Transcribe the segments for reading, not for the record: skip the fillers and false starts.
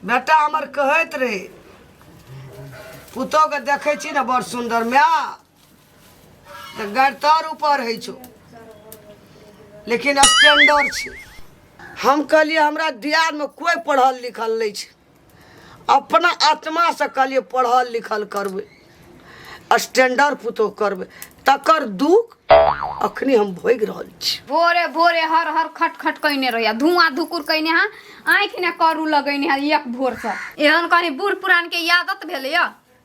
बेटा हमर कहैत रहे पुतोहके देखै छी ने बड़ सुन्दर माय तऽ गड़तर ऊपर होइ छौ लेकिन स्टैंडर्ड छै। हम कहलियै हमरा दियादमे कोइ पढ़ल लिखल नहि छै, अपना आत्मासँ कहलियै पढ़ल लिखल करबै, स्टैंडर्ड पुतोह करबै, तकर दुख अखनी हम भोगि रहल छी। भोरे भोरे हर हर खट खट कयने रहैया, धुआं धुकुर कयने हा, आँखि ने करू लगैने हा एक भोरसँ। एहन कहीं बूढ़ पुरान के आदत भेलैया,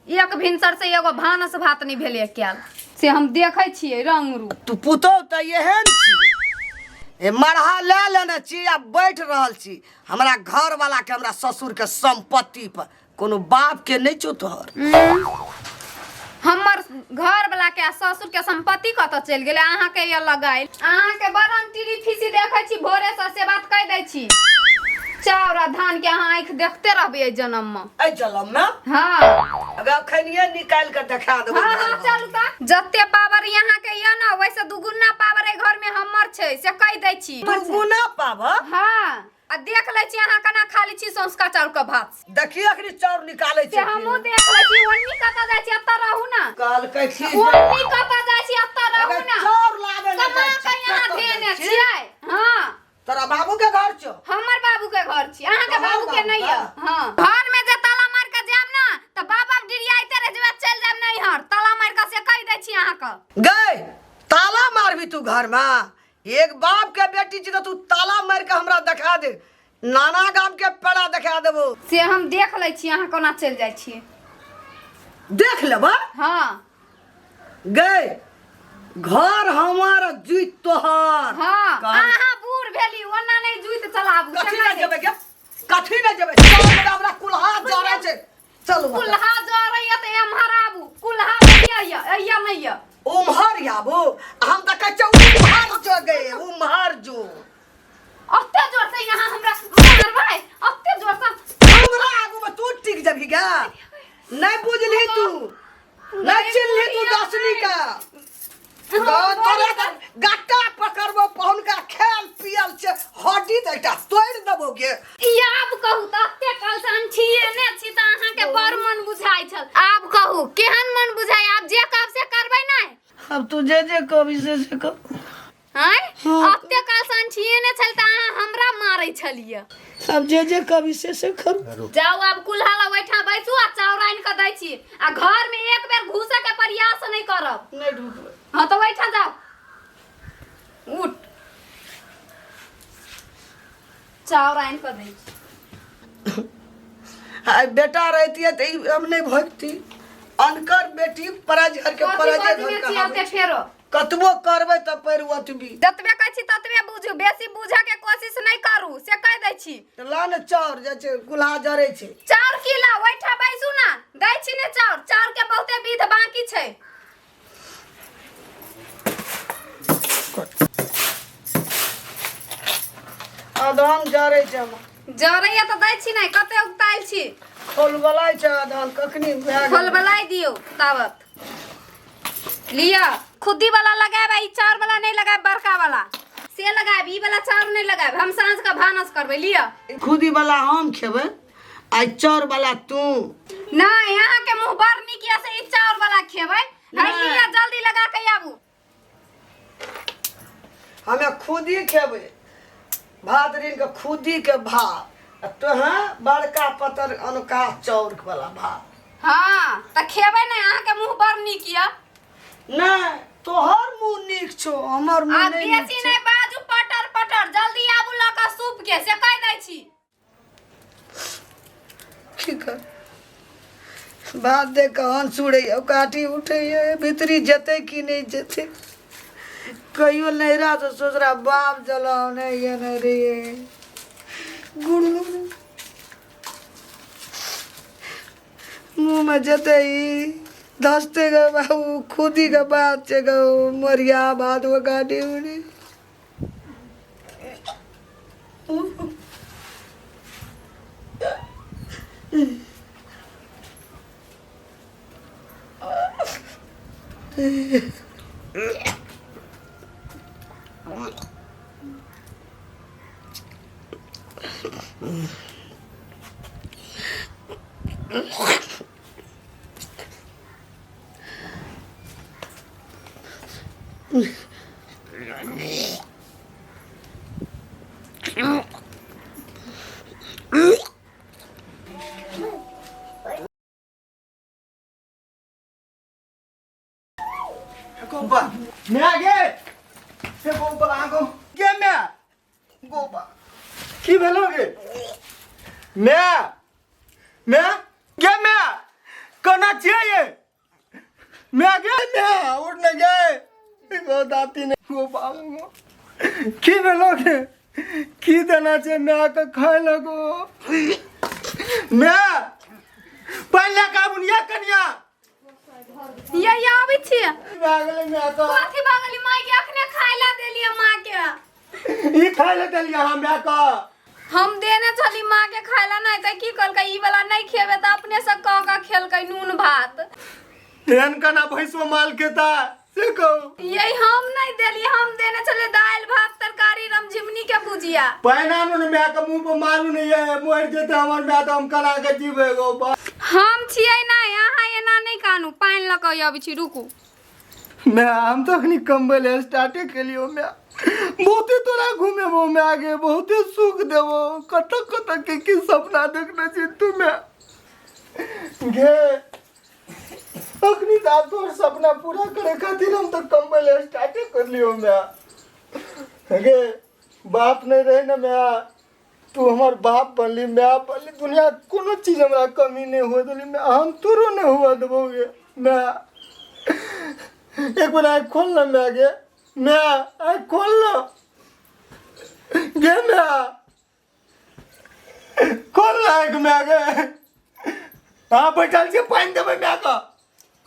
एक भिनसर से एगो भानस भात नहि भेलैया कयल, से हम देखै छियै रंग रूप। तू पुतोह तऽ एहन छी, ए मरहा लए लेने छी आ बैठ रहल छी हमरा घरवाला के हमरा ससुर के संपत्ति पर, कोनो बाप के नहि छौ तोहर। हमर घर वाला के आ ससुर के संपत्ति कतऽ चलि गेलै अहाँके ये लगायल? अहाँके बड़ हम टीवी फीसी देखै छी भोरे से, से बात कहि दै छी। चाउर आ धान के अहाँ आँखि देखते रहबै एहि जन्म मे। एहि जन्म मे? हाँ। अगर अखनिये निकालि के देखा देबौ। हाँ हाँ चलू तऽ। जते पावर यहाँ के ये ने वैसे दुगुना पावर एहि घर में हमर छै, से कहि दै छी। दुगुना पावर? हाँ। आ देख लै छी अहाँ केना खा लै छी सौंसका चाउर के भात। देखी अखनी चाउर निकालै छै। से हमहूँ देख लै छी। ओन्नी कतऽ जाइ छी? एतऽ रहू ने। कहलकै की ओन्नी कतऽ जाइ छी? एतऽ रहू ने। चाउर लाबै लए जाइ छी, कमा के यहाँ धेने छियै। हाँ। तोरा बाबू के घर छौ? हमर बाबू के घर छी, अहाँ के बाबू के नहीं है। हाँ। घर में जे ताला मार के जायब ना तऽ बाबा डिरियाइते रह जेबै, चलि जायब नैहर ताला मार के, से कहि दै छी अहाँ के। गै ताला मारबी तू घर में? एक बाप के बेटी छी तऽ तू ताला मार के हमरा देखा दे, नाना गाम के पेड़ा देखा देबो। से हम देख लै छी अहाँ कोना चलि जाइ छियै। देख लेबै? हाँ। गै घर हमार जुइत तोहर। हाँ, अहाँ बूढ़ भेली ओना नहीं जुइत चलाबू। कथी नहीं जेबै गे, कथी नहीं जेबै? चल बेटा, हमरा कुल्हा जरै छै, चलू। कुल्हा जरै या तऽ एम्हर आबू, कुल्हा बढ़िया या ऐया नहीं या। उम्हर आबू? हम तऽ कहै छियै उम्हर जो गे, उम्हर जो। ओते जोर से यहाँ हमरा मारबै, ओते जोर से हमरा आगू में तू टिक जबही गे? नहीं बुझली तू, नहीं चिल्ली तू दसनी का तोरा गट्टा पकड़बो पहुनका खेल पियल छै, हड्डी तऽ एकटा तोड़ि देबो गे। ई आब कहू तऽ एते काल से हम छियै ने छी तऽ अहाँके बड़ मन बुझाइ छल, आब कहू केहन मन बुझाइ? आब जे कहब से करबै नहि? अब तू जे जे कहबी से से कह। आँय, एते काल से हम छियै ने छल तऽ अहाँ हमरा मारै छलियै। अब जे जे कहबी से से करू। जाउ आब कुल्हा लग ओहिठाम बैसू आ चाउर आनि कऽ दै छी, आ घर में एक बेर घुसऽ के प्रयास नहि करब। नहि ढुकबै। हाँ तऽ ओहिठाम जाउ, उठ, चाउर आनि कऽ दै छी। आइ बेटा रहतियै तऽ ई हम नहि भोगती। अनकर बेटी पराज घर के कथी पराजे घर बजने के छी हाबै एते छै। फेरो कतबो करबै तऽ पैर ओतबी। जतबे कहै छी ततबे बुझू, बेसी बुझऽ के कोशिश नहि करू, से कहि दै छी। तऽ ला ने चाउर, जाइ छै कुल्हा जरै छै। चाउर की लाउ, ओहिठाम बैसू ने, दै छी ने चाउर। चाउर के बहुते विध बाकी छै। अदहन जरै छै हमर। जरैया तऽ दै छी नहि, कते उगतायल छी। खोलबलाइ छै अदहन, कखनी भए गेल। खोलबलाइ दियौ ताबत। लिअ, खुद्दी वाला लगायब आ ई चाउर वाला नहि लगायब, बड़का वाला से लगायब, ई वाला चाउर नहि लगायब। हम साँझ के भानस करबै, लिअ। खुदी वाला हम खेबै आ ई चाउर वाला तू। नहि, अहाँके मुँह बड़ नीक यऽ से ई चाउर वाला खेबै। है नहि। लिअ, जल्दी लगा के आबू। हमे खुदी खेबै भात ऋण के खुदी के भात, आ तोहे बड़का पतर अनका चाउर वाला भात। हाँ तऽ खेबै नहि, अहाँके मुँह बड़ नीक यऽ। नहि, तोहर मुँह नीक छौ, हमर मुँह आ नहि नीक बेसी छै। नहि बाजू पटर पटर, जल्दी आबू लऽ कऽ सूप के, से कहि दै छी। की कर भात देख कऽ हंस उड़ैए, काठी उठैए, भीतरी जेतै कि नहि जेतै? कहियो नैहरा से ससुरा बाप जलाओ नहि गेने रहियै। गुड़ मुँहमे जेतै ई धसतै गे बाबू, खुदीके बात छै गौ, मरिया भात ओ काठी उड़ी। गोबा मैं गे हे गोबा आगो गे मैं गोबा की भेलो गे मैं मैं गे मैं कोना छियै ये मैं गे मैं उठ न गे गो दाती ने गोबा गो की भेलो गे की देना छै मैं के खाय लगो मैं पहले काबुन या कनिया ये ये आबै छियै भए गेलै माय के कथी भऽ गेलै माय के अखने खाय ला देलियै माँ के ई खाय लए देलियै हम माय के हम देने छली माँ के खाय ला नहि तऽ की कहलकै ई वाला नहि खेबै तऽ अपने से कह कऽ खेलकै नून भात एहन केना भैंसो माल खेता से कहू ये हम नहीं देलियै हम देने छलियै दालि भात तरकारी रमझिमनी के भुजिया पानि आनू ने माय के मुंह पर मारू ने ये मरि जेतै हमर माय तऽ हम केना के जीबै गो बा हम छियै नहि अहाँ एना नहि कानू पानि लऽ कऽ अबै छी रुकू माय हम तऽ अखनी कमबै लए स्टार्टे केलियो माय बहुते तोरा घुमेबो माय गे बहुते सुख देबो कतऽ कतऽ के की सपना देखने छी तू माय गे अखनी तऽ आब तोहर सपना पूरा करे खातिर हम तऽ कमबै लए स्टार्टे कर लियो माय गे बाप नहि रहे ने माय तू हमर बाप बनली माय बनली दुनिया कोनो चीज हमरा कमी नहि हुए देली माय हम तोरो नहि हुए देबो गे माय एक बेर आँखि खोल ने माय गे माय आँखि खोल ने गे माय खोल ने आँखि माय गे हाँ बैठल छियै पानि देबै माय के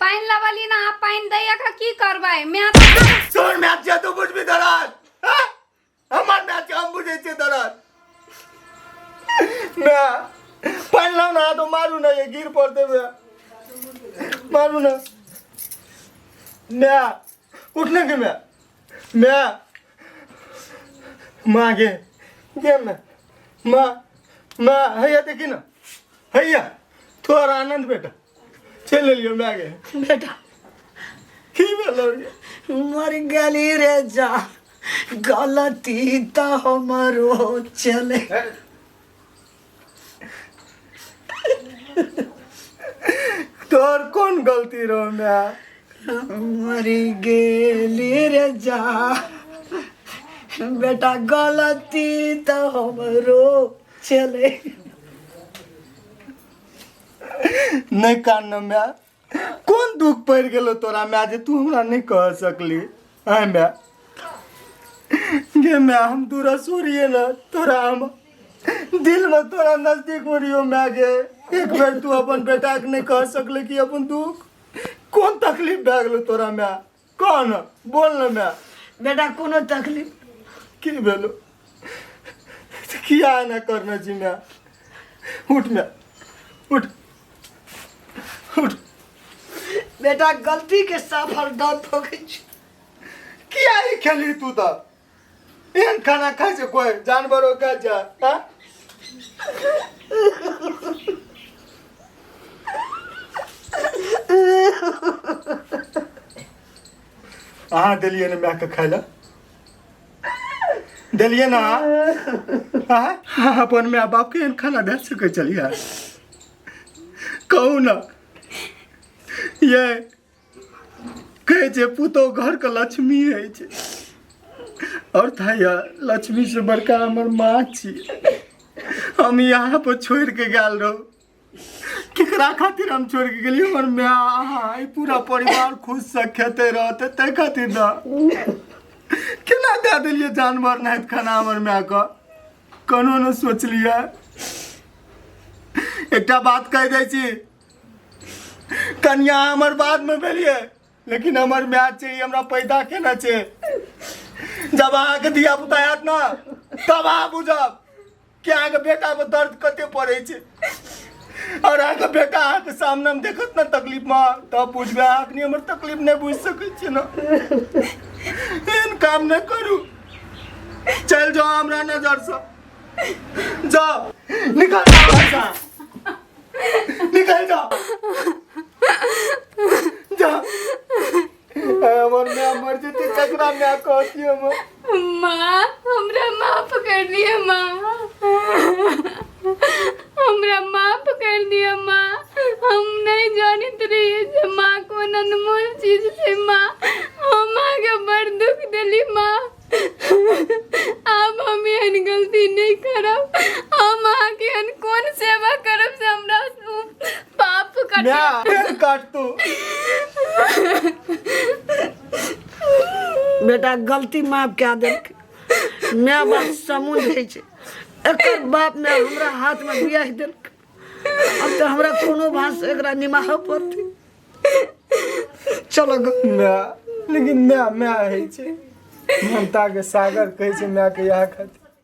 पानि लबली ना अहाँ पानि दैया के की करबै माय तऽ तोहर माय छियै तू बुझबी दरद हाँ? हमर माय छै हम बुझै छियै दरद माय पानि लाउ ने हाथ मारू ने ये गिर पड़तै माय मारू ने माय उठने के माय माय माँ गे गे माय माँ माँ हैया देखी ना हैया तोहर आनंद बेटा चलि एलियो माय गे बेटा की भेलो गे मर गेली रे जा गलती तऽ हमरो चले तोहर कोन गलती रहो माय मरी गेली रे जा बेटा गलती तऽ हमरो चले नहि कान माय कोन दुख पड़ि गेलो तोरा माय जे तू हमरा नहि कह सकली आय माय गे माय हम दूरा सूर्य ने तोरा हम दिल में तोरा नजदीक में रहियो माय गे एक बेर तू अपन बेटा के नहीं कह सकले कि अपन दुख कोन तकलीफ भए गेलो तोरा माय कह न बोल न माय बेटा कोनो तकलीफ की भेलो किया एना करने छी माय उठ माय उठ उठ बेटा गलती के साफल दर्द हो गई छै। किया ही खेली तू तऽ एहन खाना खाइ छै कोइ जानवरो खाइ छै हाँ? अहाँ देलियै ने मायके खाइ लए देलियै ने अहाँ अपन माय बापके एहन खाना दए सकै छलियै कहू ने ये कहै छै पुतोह घरके लक्ष्मी होइ छै आओर था लक्ष्मी से बड़का हमर माँ छी हम यहाँ पर छोड़ि के गेल रहू केकरा खातिर हम छोड़ के गेलियै हमर माय अहाँ ई पूरा परिवार खुश से खेते रहते ताहि खातिर ना केना दए देलियै जानवर नाहित खाना हमर मायके कोनो ने सोचलियै एकटा बात कहि दै छी कनिया हमर बादमे भेलियै लेकिन हमर माय छै ई हमरा पैदा केने छै जब अहाँके धिया पुता आयत ने तब अहाँ बुझब कि अहाँके बेटा पर दर्द कते पड़ै छै और अहाँके बेटा अहाँके सामने मे देखत ने तकलीफ मे तब बुझबै अहाँ अखनी हमर तकलीफ नहि बुझि सकै छियै ने एहन काम नहि करू चलि जाउ हमरा नजरसँ जाउ निकल जाउ घरसँ। निकल चल जा जा। ए, हमर माय मर जेतै, ककरा माय कहती हमर? माँ, हमरा माफ कर दिया माँ, हमरा माफ कर दिया माँ। हम नहीं जानत रहिए जे माँ कोन अनमोल चीज छै माँ। हम अहाँके बड़ दुख देली माँ। आब हम एहन गलती नहीं करब। हम अहाँके एहन कोन सेवा करब से हमरा उ पाप कटत? माय फेर काटतू। बेटा, गलती माफ कए देलकै। माय बाप समुद्र होइ छै। एकर बाप ने हमरा हाथमे बियाह देलकै, अब तऽ हमरा कोनो भाषा एकरा निमाहऽ पड़तै। चलो ग। माय, लेकिन माय माय होइ छै, ममता के सागर कहै छै मायके इएह खातिर।